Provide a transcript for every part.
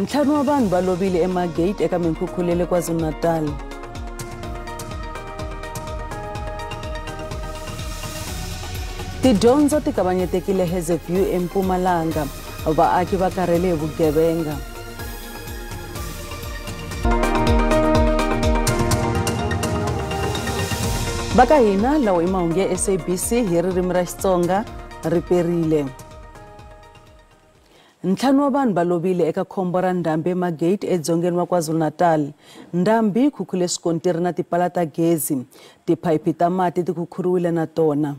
Ntlhanu wa vanhu va lovile eMargate eka minkhukhulo ya le KwaZulu-Natal. Tidyondzo ti kavanyetekile Hazyview eMpumalanga. Vaaki va karhele hi vugevenga. Va ka hina lawa i mahungu ya SABC hi ririmi ra Xitsonga ri perile. Ntlhanu wa vanhu va lovile eka khombo ra ndhambi eMargate edzongeni wa KwaZulu-Natal. Ndhambi yi khukhule swikontiri na tipala ta gezi. Tiphayiphi ta mati ti khukhuriwile na tona.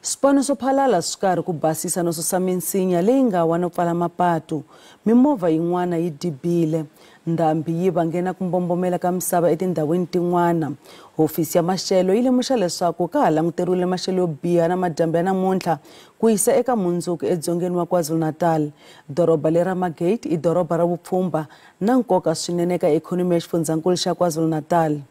Swipano swo phalala swi karhi ku basisa no susa minsinya leyi nga wa no pfala mapatu. Mimovha yin'wana yi dibile. Ndhambi yi vange na ku mbombomela ka misava etindhawini tin'wana. Hofisi ya maxelo yi lemuxa leswaku ka ha languteriwile maxelo yo biha na madyambu ya namuntlha ku yisa eka mundzuku edzongeni wa KwaZulu-Natal. Doroba lera Margate i doroba ra vupfhumba na nkoka swinene eka ikhonomi ya xifundzankulu xa KwaZulu-Natal.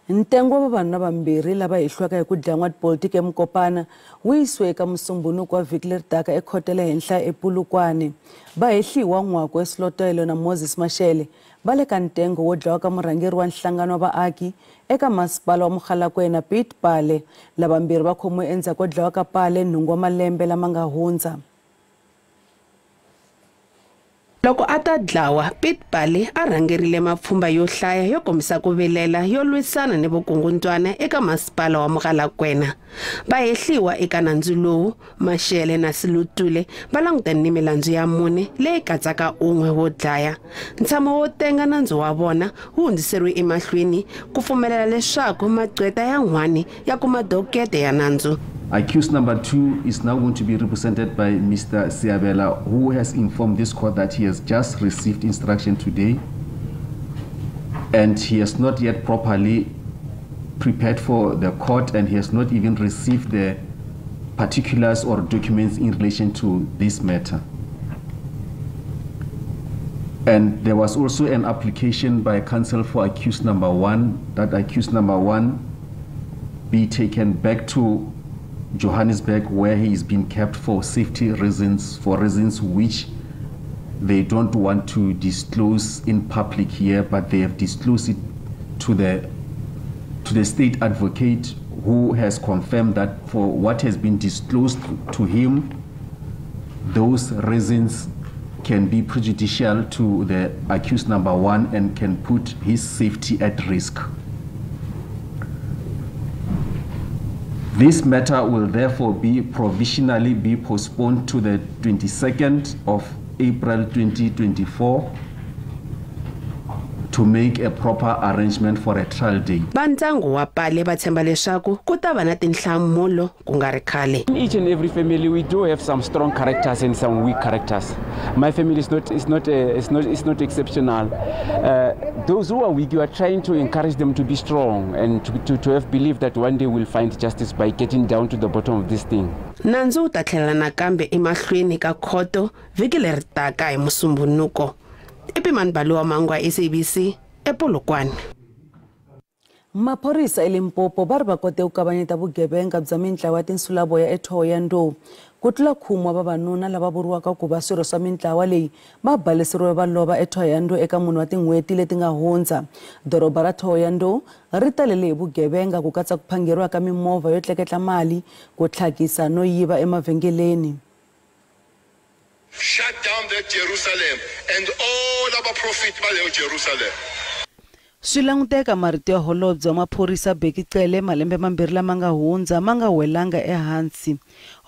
Ntengo wa vavanuna vambirhi lava hehliwaka hi ku dlaya n'watipolitiki eMokopane wu yisiwe eka Musumbhunuko wa vhiki leri taka ekhoto ya le henhla ePolokwane. Va hehliwa N'wako Selotelo na Moses Mashele va le ka ntengo wo dlawa ka murhangeri wa nhlangano wa vaaki eka masipala wa Mogalakwena Piet Pale. Lavambirhi va khomiwe endzhaku ko dlawa ka Pale nhungu wa malembe lama nga hundza. Loko a ta dlawa, Piet Pale a rhangerile mapfhumba yo hlaya yo kombisa ku vilela yo lwisana ni vukungundzwana eka masipala wa Mogalakwena. Va hehliwa eka nandzu lowu, Mashele na Silutule va langutane ni milandzu ya mune leyi katsaka un'we wo dlaya. Ntshamo wo tenga nandzu wa vona wu hundziseriwe emahlweni ku pfumelela leswaku magqweta yan'wani ya kuma dokete ya nandzu. Accused number 2 is now going to be represented by Mr. Siabela, who has informed this court that he has just received instruction today and he has not yet properly prepared for the court and he has not even received the particulars or documents in relation to this matter. And there was also an application by counsel for accused number 1 that accused number 1 be taken back to Johannesburg, where he is being kept for safety reasons, for reasons which they don't want to disclose in public here, but they have disclosed it to the state advocate, who has confirmed that for what has been disclosed to him, those reasons can be prejudicial to the accused number 1 and can put his safety at risk. This matter will therefore be provisionally be postponed to the 22nd of April 2024 to make a proper arrangement for a trial date. Va ndyangu wa Pale va tshemba leswaku ku ta va na tinhlamulo ku nga ri khale. In each and every family we do have some strong characters and some weak characters. My family is not exceptional. Those who are weak, you are trying to encourage them to be strong and to have belief that one day we'll find justice by getting down to the bottom of this thing. Nandzu wu ta tlhela nakambe emahlweni ka khoto vhiki leri taka hi Musumbhunuko. Epimani Balowa Mangwa, SABC, ePolokwane. Maphorisa eLimpopo va ri va kote ku kavanyeta vugevenga bya mintlawa ya tinsulavoya eThohoyandou. Ku tlula khume wa vavanuna lava vuriwaka ku va swirho swa mintlawa leyi va baleseriwe va lova eThohoyandou eka munhu wa tin'hweti leti nga hundza. Doroba ra Thohoyandou ri talele hi vugevenga ku katsa ku phangeriwa ka mimovha yo tleketla mali, ku tlhakisa no yiva emavhengeleni. Shut down that Jerusalem and all our profit by Jerusalem. Swi languteka marito ya holobye wa maphorisa Bheki Cele malembe mambirhi lama nga hundza ma nga welanga ehansi.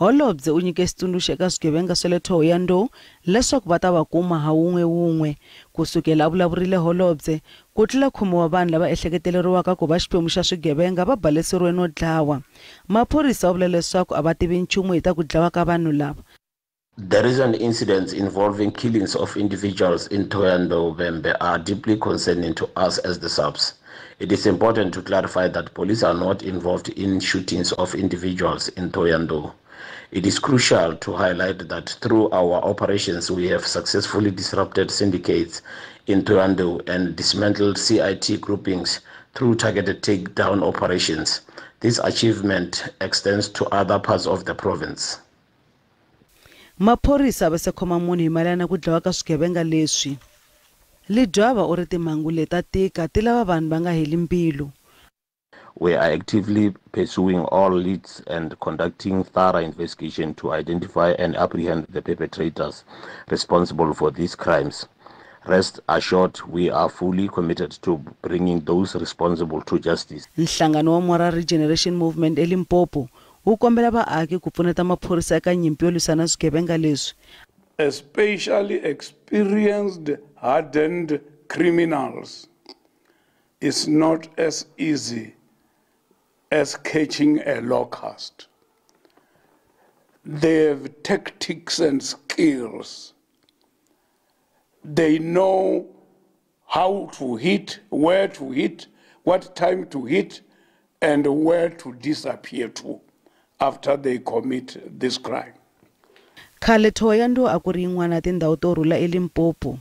Holobye u nyike xitsundzuxo eka swigevenga swa le Thohoyandou leswaku va ta va kuma ha wun'we wun'we. Ku sukela a vulavurile holobye, ku tlula khume wa vanhu lava ehleketeleriwaka ku va xiphemu xa swigevenga va baleseriwe no dlawa. Maphorisa va vula leswaku a va tivi nchumu hi ta ku dlawa ka vanhu lava. The recent incidents involving killings of individuals in Thohoyandou Vhembe are deeply concerning to us as the SAPS. It is important to clarify that police are not involved in shootings of individuals in Thohoyandou. It is crucial to highlight that through our operations we have successfully disrupted syndicates in Thohoyandou and dismantled CIT groupings through targeted takedown operations. This achievement extends to other parts of the province. Maphorisa va se khoma munhu hi mayelana na ku dlawa ka swigevenga leswi. Ledwaba u ri timhangu leta tika ti lava vanhu va nga heli mbilu. We are actively pursuing all leads and conducting thorough investigation to identify and apprehend the perpetrators responsible for these crimes. Rest assured, we are fully committed to bringing those responsible to justice. Nhlangano wa Moral Regeneration Movement eLimpopo wu kombela vaaki ku pfuneta maphorisa eka nyimpi yo lwisana na swigevenga leswi. Especially experienced, hardened criminals, it's not as easy as catching a locust. They have tactics and skills. They know how to hit, where to hit, what time to hit, and where to disappear to after they commit this crime. Khale Thohoyandou a ku ri yin'wana ya tindhawu to rhula eLimpopo.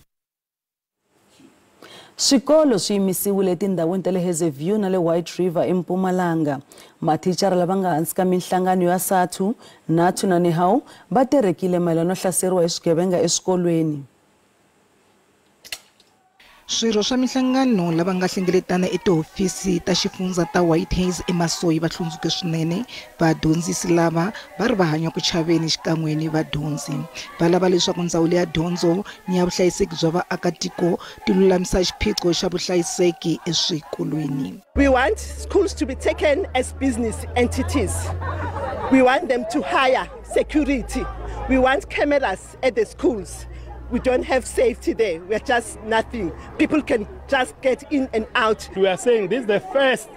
Swikolo swi yimisiwile etindhawini ta le Hazyview na le White River eMpumalanga. Mathicara lava nga hansi ka minhlangano ya SADTU, NATU na NEHAWU va terekile mayelana no hlaseriwa hi swigevenga eswikolweni. Swirho swa minhlangano lava nga hlengeletana etihofisi ta xifundza ta White Haze eMasoyi va hlundzuke swinene. Vadyondzisi lava va ri va hanya ku chaveni xikan'we ni vadyondzi. Va lava leswaku ndzawulo ya dyondzo ni ya vuhlayiseki bya vaakatiko ti lulamisa xiphiqo xa vuhlayiseki eswikolweni. We want schools to be taken as business entities. We want them to hire security. We want cameras at the schools. We don't have safety there. We are just nothing. People can just get in and out. We are saying this is the first,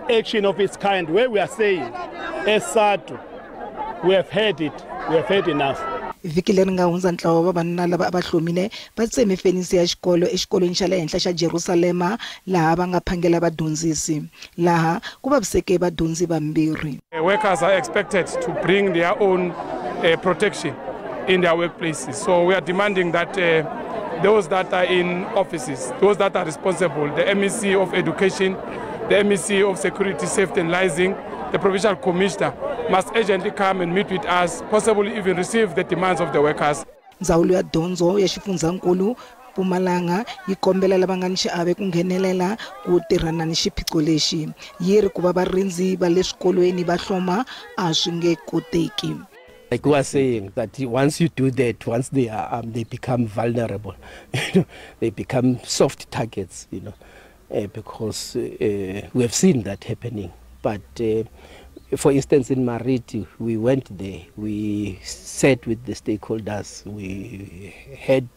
action of its kind where we are saying, as SADTU, we have heard it, we have heard enough. Vhiki leri nga hundza ntlawa wa vavanuna lava a va hlomile va tseme fenisi ya xikolo exikolweni xa le henhla xa Jerusalema laha va nga phangela vadyondzisi, laha ku vaviseke vadyondzi vambirhi. Workers are expected to bring their own protection in their workplaces. So we are demanding that those that are in offices, those that are responsible, the MEC of Education, the MEC of Security, Safety and Liaising, the Provincial Commissioner must urgently come and meet with us, possibly even receive the demands of the workers. Ndzawulo ya dyondzo ya xifundzankulu Mpumalanga yi kombela lava nga ni xiave ku nghenelela ku tirhana ni xiphiqo lexi. Yi ri ku va varindzi va le swikolweni va hloma a swi nge koteki. Like we are saying that once you do that, once they are they become vulnerable, they become soft targets, because we have seen that happening. But for instance, in Mariti, we went there, we sat with the stakeholders, we had,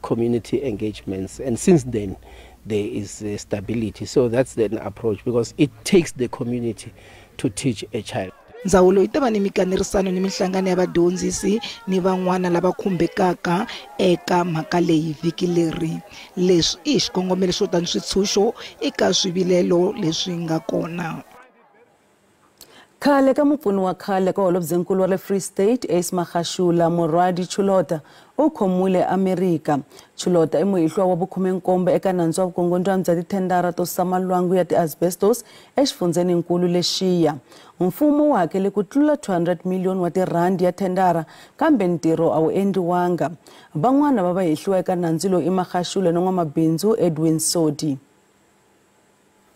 community engagements, and since then there is stability. So that's the approach, because it takes the community to teach a child. Ndzawulo yi ta va ni mikanerisano ni minhlangano ya vadyondzisi ni van'wana lava khumbekaka eka mhaka leyi vhiki leri. Leswi i xikongomelo xo ta ni switshunxo eka swivilelo leswi nga kona. Khale ka mupfuni wa khale ka holobyenkulu wa le Free State Ace Magashula Murwadi Chulota u khomiwile Amerika. Chulota i muhehliwa wa vukhume-nkombo eka nandzu wa vukungundzwana bya tithendara to susa malwangu ya ti-asbestos exifundzeninkulu lexiya. Mfumo wu hakele ku tlula 200 million wa tirhandi ya thendara kambe ntirho a wu endliwanga. Van'wana va vahehliwa eka nandzu lowu i Magashula na n'wamabindzu Edwin Sodi.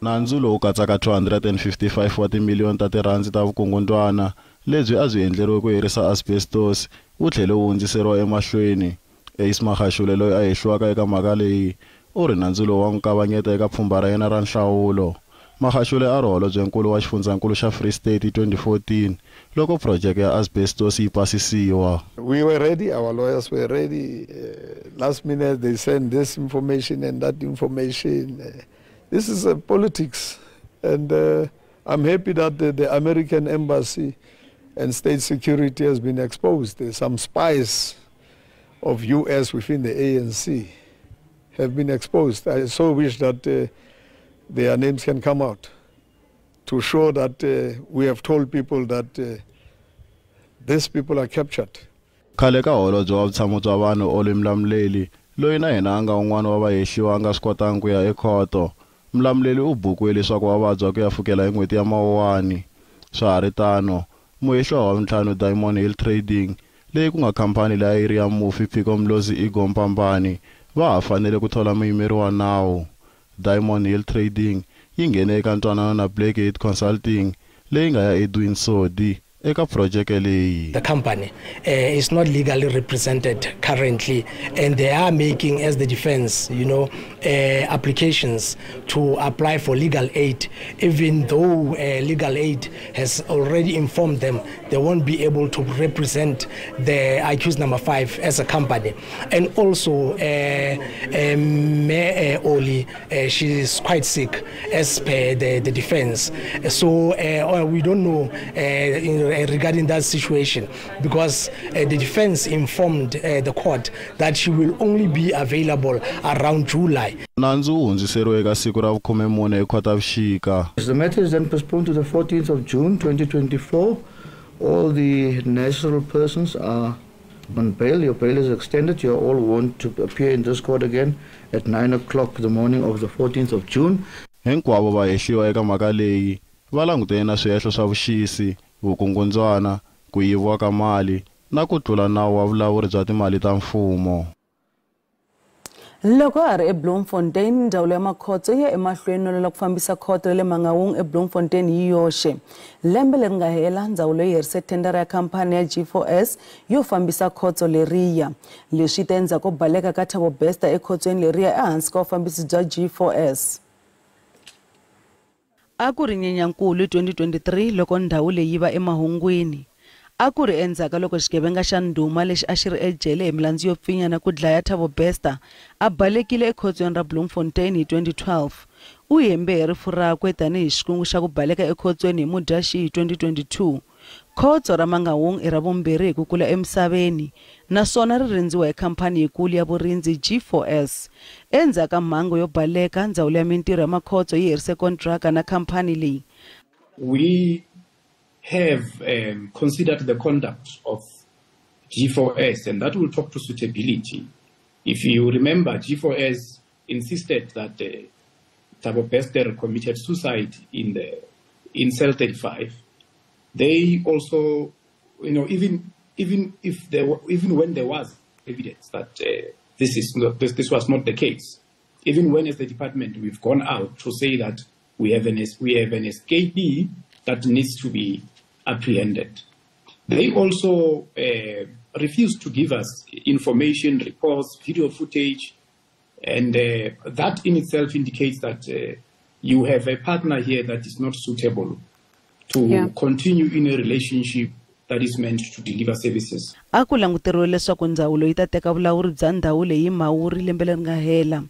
Nandzu lowu katsaka 255 wa timiliyoni ta tirhandi ta vukungundzwana lebyi a byi endleriwe ku herisa asbestos wu tlhele wu hundziseriwa emahlweni. Ace Magashule loyi a hehliwaka eka mhaka leyi u ri nandzu lowu wa n'wi kavanyeta eka pfhumba ra yena ra nhlawulo. Magashule a ri holobyenkulu wa xifundzankulu xa Free State hi 2014 loko phurojeke ya asbestos yi pasisiwa. We were ready, our lawyers were ready. Last minute they sent this information and that information. This is politics, and I'm happy that the American embassy and state security has been exposed. There's some spies of US within the ANC have been exposed. I so wish that their names can come out to show that we have told people that these people are captured. Khale ka holobye wa vutshamo bya vanhu Olly Mlamleli loyi na yena a nga un'wana wa vahehliwa a nga swi kotangi ku ya ekhoto. Mlamleli u bukiwe leswaku wa vabya ku ya fikela hi n'hweti ya Mawuwani. Swa ha ri tano, Muhehliwa wa vuntlhanu Diamond Hill Trading leyi ku nga khampani leyi a yi ri ya mufi Phiko Mlozi Igor Mpambani va ha fanele ku thola muyimeri wa nawu. Diamond Hill Trading yi nghene eka ntwanano na Blackgate Consulting leyi nga ya Edwin Sodi eka phurojeke leyi. The company is not legally represented currently, and they are making, as the defense, you know, applications to apply for legal aid, even though legal aid has already informed them they won't be able to represent the accused number 5 as a company. And also Me Oli, she is quite sick as per the defense. So we don't know regarding that situation, because the defense informed the court that she will only be available around July. Nandzu wu hundziseriwe eka siku ra vu-14 eKhotavuxika. The matter is then postponed to the 14th of June 2024. All the natural persons are on bail. Your bail is extended. You are all warned to appear in this court again at 9 o'clock the morning of the 14th of June. Hinkwavo va hehliwa eka mhaka leyi va langutene na swihehlo swa vuxisi, vukungundzwana, ku yiviwa ka mali na ku tlula nawu wa vulawuri bya timali ta mfumo. Loko a ri eBloemfontein, ndzawulo ya makhotso yi ya emahlweni no lwela ku fambisa khoto ya le Mangaung eBloemfontein hi yoxe. Lembe leri nga hela, ndzawulo yi herise thendara ya khampani ya G4S yo fambisa khotso leriya. Leswi ta endzhaku ko baleka ka Thabo Bester ekhotsweni leriya ehansi ka vufambisi bya G4S. A ku ri Nyenyankulu 2023 loko ndhawu leyi yi va emahungwini. A ku ri endzhaku loko xigevenga xa ndhuma lexi a xi ri ejele hi milandzu yo pfinya na ku dlaya Thabo Bester a balekile ekhotsweni ra Bloemfontein hi 2012. U hembe hi rifu rakwe tanihi xikungu xa ku baleka ekhotsweni hi Mudyaxihi 2022. Khotso ra Mangaung i ra vumbirhi hi ku kula emisaveni naswona ri rindziwa hi khampani yikulu ya vurindzi G4S. Endzhaku ka mhangu yo baleka, ndzawulo ya mintirho ya makhotso yi herise kontraka na khampani leyi. We have considered the conduct of G4S, and that will talk to suitability. If you remember, G4S insisted that Thabo Bester committed suicide in cell 35. They also, you know, even when there was evidence that this was not the case, even when as the department we've gone out to say that we have an escapee that needs to be apprehended. They also refused to give us information, reports, video footage, and that in itself indicates that you have a partner here that is not suitable to continue in a relationship that is meant to deliver services. A ku languteriwe leswaku ndzawulo yi ta teka vulawuri bya ndhawu leyi Mhawuri lembe leri nga hela.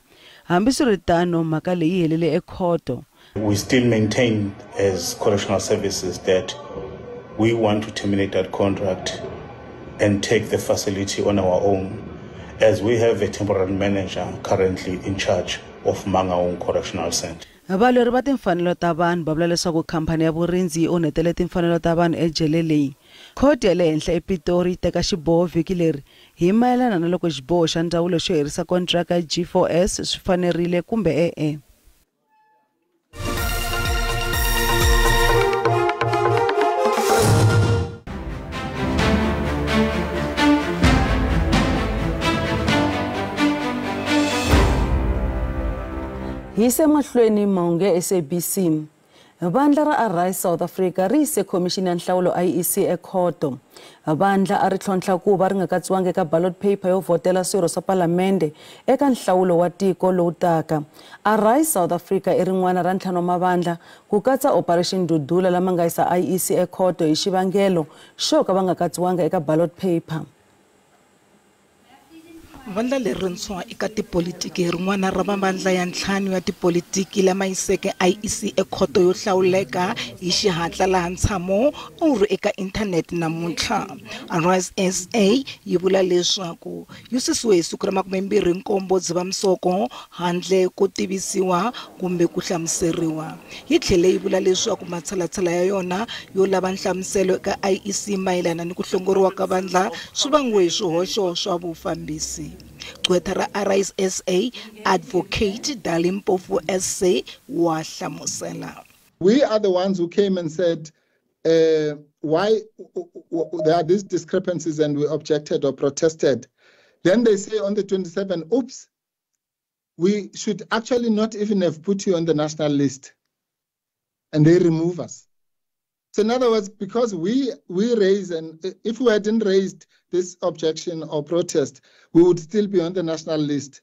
Hambiswiritano, mhaka leyi helele ekhoto. We still maintain as correctional services that we want to terminate that contract and take the facility on our own, as we have a temporary manager currently in charge of Mangaung Correctional Center. Valweri va timfanelo ta vanhu va vula leswaku khampani ya vurindzi yi onhetele timfanelo ta vanhu ejele leyi. Khoto ya le henhla ePitori yi teka xiboho vhiki leri hi mayelana na loko xiboho xa ndzawulo xo herisa kontraka ya G4S swi fanerile kumbe e-e. Yise mahlweni mahungu ya SABC. Vandla ra Arise South Africa ri yise khomixini ya nhlawulo IEC ekhoto. Vandla a ri tlhontlha ku va ri nga katsiwangi eka ballot paper yo vhotela swirho swa palamende eka nhlawulo wa tiko lowu taka. Arise South Africa i rin'wana ra ntlhanu wa mavandla ku katsa Operation Dudula lama nga yisa IEC ekhoto hi xivangelo xo ka va nga katsiwanga eka ballot paper. Vandla lerintshwa eka tipolitiki hi rin'wana ra mavandla ya ntlhanu ya tipolitiki lama yiseke IEC ekhoto yo hlawuleka hi xihatla laha ntshamo a wu ri eka inthanete namuntlha. Arise SA yi vula leswaku yi susiwe hi siku ra 27 Dzivamisoko handle ko tivisiwa kumbe ku hlamuseriwa. Yi tlhele yi vula leswaku matshalatshala ya yona yo lava nhlamuselo eka IEC mayelana ni ku hlongoriwa ka vandla swi vangiwe hi swihoxo swa vufambisi. Gqwetha ra Arise SA Advocate Dali Mpofu SC wa hlamusela. We are the ones who came and said why there are these discrepancies and we objected or protested. Then they say on the 27th, oops, we should actually not even have put you on the national list. And they remove us. So in other words, because we raise, and if we hadn't raised this objection or protest, we would still be on the national list.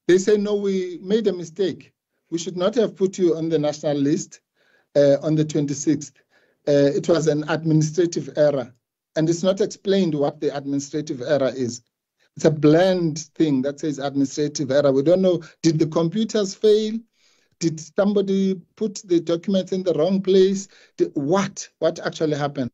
They say, no, we made a mistake. We should not have put you on the national list on the 26th. It was an administrative error. And it's not explained what the administrative error is. It's a bland thing that says administrative error. We don't know, did the computers fail? Did somebody put the documents in the wrong place? What actually happened?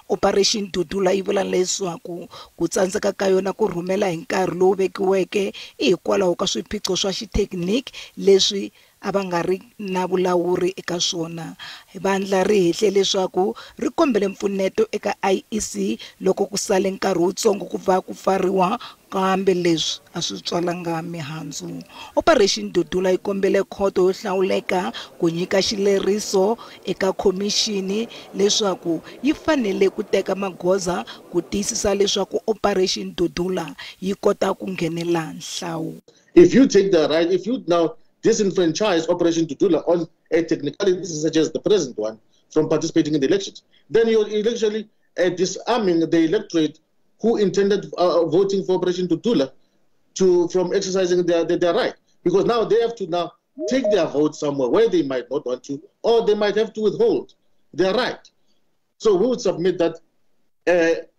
Operation Dudula yi vula leswaku ku tsandzeka ka yona ku rhumela hi nkarhi lowu vekiweke i hikwalaho ka swiphiqo swa xithekiniki leswi a va nga ri na vulawuri eka swona. Vandla ri hehle leswaku ri kombele mpfuneto eka IEC loko ku sale nkarhi wutsongo ku va ku pfariwa, kambe leswi a swi tswalanga mihandzu. Operation Dudula yi kombele khoto yo hlawuleka ku nyika xileriso eka khomixini leswaku yi fanele ku teka magoza ku tiyisisa leswaku Operation Dudula yi kota ku nghenela nhlawulo. If you take the right, if you now disenfranchise Operation Dudula on a technicality such as the present one from participating in the elections, then you're actually disarming the electorate who intended voting for Operation Dudula from exercising their right. Because now they have to now take their vote somewhere where they might not want to, or they might have to withhold their right. So we would submit that,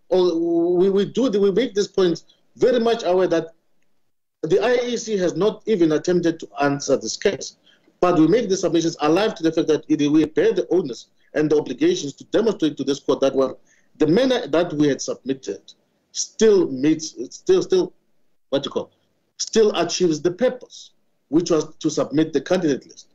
we make this point very much aware that the IEC has not even attempted to answer this case, but we make the submissions alive to the fact that we bear the onus and the obligations to demonstrate to this court that, well, the manner that we had submitted still meets, still achieves the purpose, which was to submit the candidate list.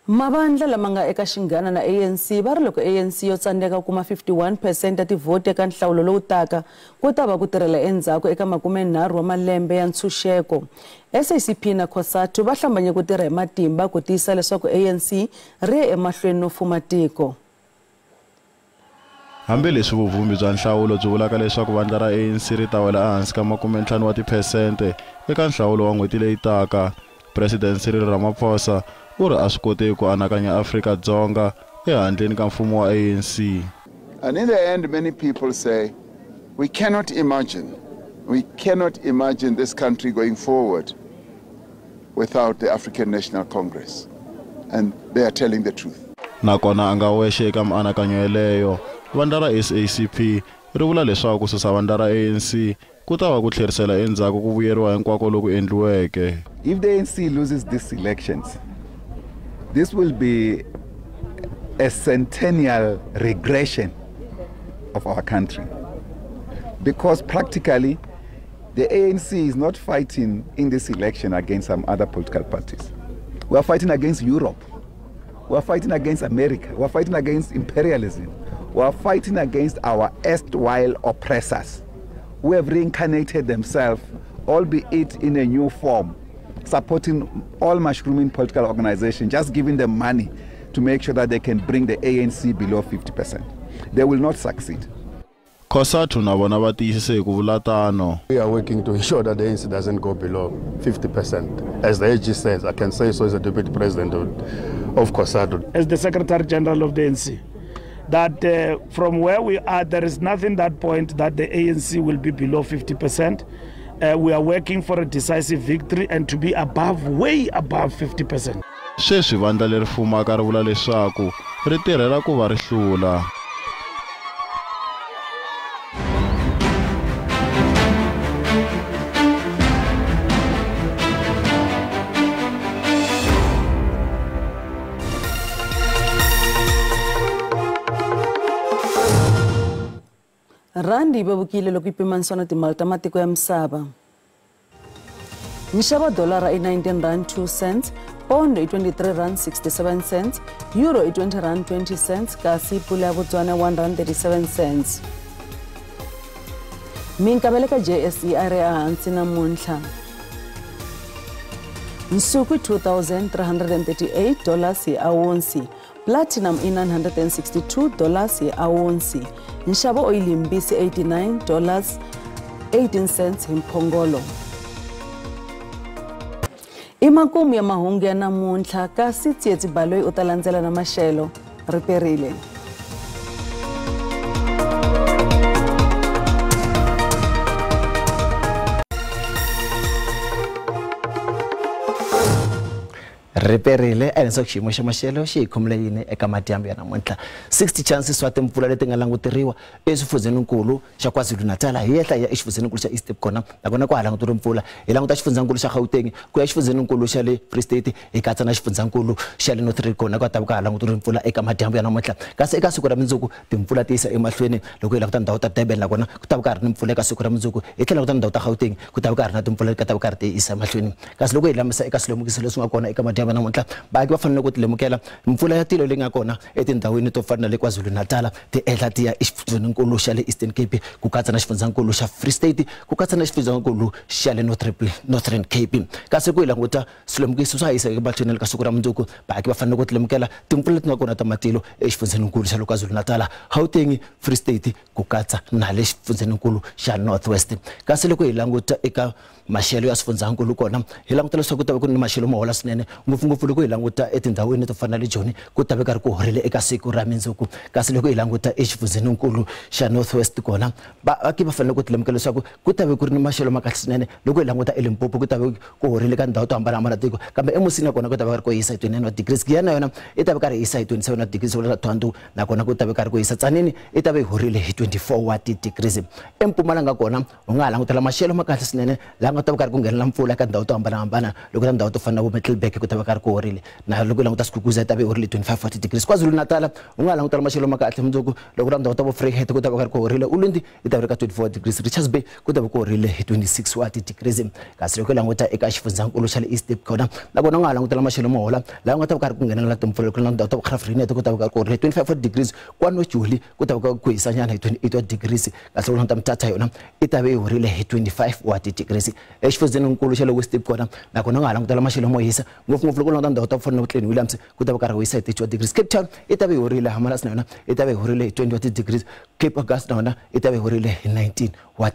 Mavandla lama nga eka xinghana na ANC va ri loko ANC yo tsandzeka ku kuma 51% ya tivhoti eka nhlawulo lowu taka ku ta va ku tirhela endzhaku eka 30 wa malembe ya ntshunxeko. SACP na COSATU va hlambanye ku tirha hi matimba ku tiyisa leswaku ANC ri ya emahlweni no fuma tiko. Hambileswi vuvumbi bya nhlawulo byi vulaka leswaku vandla ra ANC ri ta wela ehansi ka 50% eka nhlawulo wa n'hweti leyi taka, President Cyril Ramaphosa u ri a swi koteki ku anakanya Afrika-Dzonga ehandleni ka mfumo wa ANC. And in the end, many people say, we cannot imagine this country going forward without the African National Congress. And they are telling the truth. Nakona a nga wexe eka mianakanyo yeleyo, vandla ra SACP ri vula leswaku ku susa vandla ra ANC ku ta va ku tlherisela endzhaku ku vuyeriwa hinkwako loku endliweke. If the ANC loses these elections, this will be a centennial regression of our country, because practically the ANC is not fighting in this election against some other political parties. We are fighting against Europe. We are fighting against America. We are fighting against imperialism. We are fighting against our erstwhile oppressors who have reincarnated themselves, albeit in a new form, supporting all mushrooming political organizations, just giving them money to make sure that they can bring the ANC below 50%. They will not succeed. COSATU na vona va tiyisise hi ku vula tano. We are working to ensure that the ANC doesn't go below 50%. As the AG says, I can say so as the deputy president of COSATU. As the Secretary General of the ANC, that from where we are, there is nothing that point that the ANC will be below 50%. We are working for a decisive victory and to be above, way above 50%. Sweswi vandla leri fumaka ri vula leswaku ri tirhela ku va ri hlula. Randi yi vevukile loko yi pimanisiwa na timali ta matiko ya misava. Nxavo dolara i 19 rand 2 cents, pound i 23 rand 67 cents, euro i 20 rand 20 cents, kasi pula ya Botswana 1 rand 37 cents. Minkavelo ka JSE a ri ehansi namuntlha. Nsuku $2,338 hi awunsi, Platinum i $962 hi awunsi. Nxavo oyili mbisi $89.18 hi mphongolo. I makumu ya mahungu ya namuntlha, kasi Tsietsi Baloyi u ta landzela na maxelo. Riperile. Riperile ehenhla xiyimo xa maxelo xi hi khomile yini eka madyambu ya namuntlha. 60 chances wa timpfula leti nga languteriwa eswifundzeninkulu xa KwaZulu-Natal hi yehla ya exifundzenikulu xa East Cape kona nakona ku ha languteriwa mpfula. Hi languta xifundzankulu xa Gauteng ku ya xifundzenikulu xa le Free State hi katsa na xifundzankulu xa le Northern kona ku ta va ka ha languteriwa mpfula eka madyambu ya namuntlha. Kasi eka siku ra mundzuku timpfula ti yisa emahlweni loko hi languta ndhawu ta Durban nakona ku ta va ka ha ri ni mpfula eka siku ra mundzuku. Hi tlhela languta ndhawu ta Gauteng ku ta va ka ha ri na timpfula leti ta va ka ri ti yisa emahlweni. Kasi loko hi langutisa eka swilemukiso leswi nga kona eka madyambu namuntlha, vaaki va fanele ku tilemukela mpfula ya tilo leyi nga kona etindhawini to fana na le KwaZulu-Natal ti endla ti ya exifundzenikulu xa le Eastern Cape ku katsa na xifundzankulu xa Free State ku katsa na xifundzankulu xa le Northern Cape. Kasi ku hi languta swilemukiso swa yisa emahlweni ka siku ra mundzuku, vaaki va fanele ku tilemukela timpfula leti nga kona ta matilo exifundzenikulu xa le KwaZulu-Natal, Gauteng, Free State ku katsa na le xifundzenikulu xa North West. Kasi loko hi languta eka maxelo ya swifundzankulu kona hi languta leswaku ku ta va ku ri ni maxelo mo hola swinene ngopfungopfu loko hi languta etindhawini to fana na le Joni ku ta va karhi ku horile eka siku ra mundzuku. Kasi loko hi languta exifundzenikulu xa North West kona vaaki va fanele ku tilemukela leswaku ku ta va ku ri ni maxelo ma kahle swinene. Loko hi languta eLimpopo ku ta va ku horile ka ndhawu to hambanahambana tiko, kambe eMusina kona ku ta va karhi ku hisa hi 29 degrees. Giyani na yona i ta va karhi hisa hi 27 degrees, vula Thohoyandou nakona ku ta va karhi ku hisa. Tzaneen i ta va yi horile hi 24 degrees. EMpumalanga kona u nga ha langutela maxelo ma kahle swinene laha nga ta va karhi ku nghenela mpfula eka ndhawu to hambanahambana. Loko ta ndhawu to fana na vo Middelburg ku ta va karhi ku horile, na loko languta Skukuza yi ta va yi horile 25 degrees. KwaZulu-Natal u nga langutela maxelo ma kahle mundzuku. Loko ta ndhawu ta vo Vryheid ku ta va karhi ku horile. Ulundi yi ta va ri ka 24 degrees. Richards Bay ku ta va ku horile hi 26 degrees. Kasi loko languta eka xifundzankulu xa le East Cape kona nakona u nga langutela maxelo mo hola laha nga ta va karhi ku nghenela timpfula. Loko languta ndhawu ta Graaff-Reinet ku ta va karhi ku horile 25 degrees. KwaNojoli ku ta va ku hisanyana hi 28 degrees. Kasi loko languta Mthatha yona yi ta va yi horile hi 25 degrees. Exifundzenikulu xa le West Cape kona nakona u nga langutela maxelo mo hisa ngopfungopfu loko languta ndhawu ta ku fana na Clan Williams ku ta va karhi ku hisa hi 32 degrees. Cape Town yi ta va yi horile, Hamalas na yona yi ta va yi horile hi 20 degrees. Cape Agulhas na yona yi ta va yi horile hi 19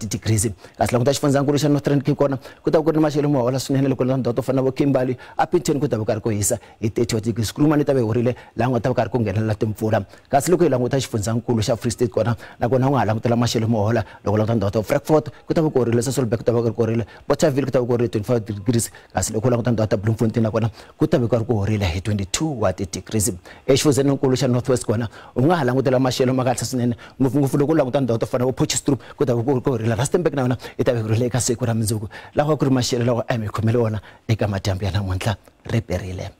degrees. Kasi languta xifundzankulu xa Northern Cape kona ku ta va ku ri ni maxelo mo hola swinene. Loko languta ndhawu to fana na vo Kimberley, Upington ku ta va karhi ku hisa hi 30 degrees. Kuruman yi ta va yi horile laha nga ta va karhi ku nghenelela timpfula. Kasi loko hi languta xifundzankulu xa Free State kona nakona u nga ha langutela maxelo mo hola. Loko languta ndhawu ta Frankfort ku ta va ku horile, Sasolburg ku ta va ku horile, Bothaville ku ta va ku horile 25 degrees. Kasi loko languta ndhawu ta Bloemfontein nakona ku ta va ku ri ku horile hi 22 degrees. Exifundzenikulu xa North West kona u nga ha langutela maxelo ma kahle swinene ngopfungopfu loko languta ndhawu to fana na Potchefstroom ku ta va ku horile. Rustenburg na yona yi ta va horile eka siku ra mundzuku. Lawa ku ri maxelo lawa a mi khomele wona eka madyambu ya namuntlha. Riperile.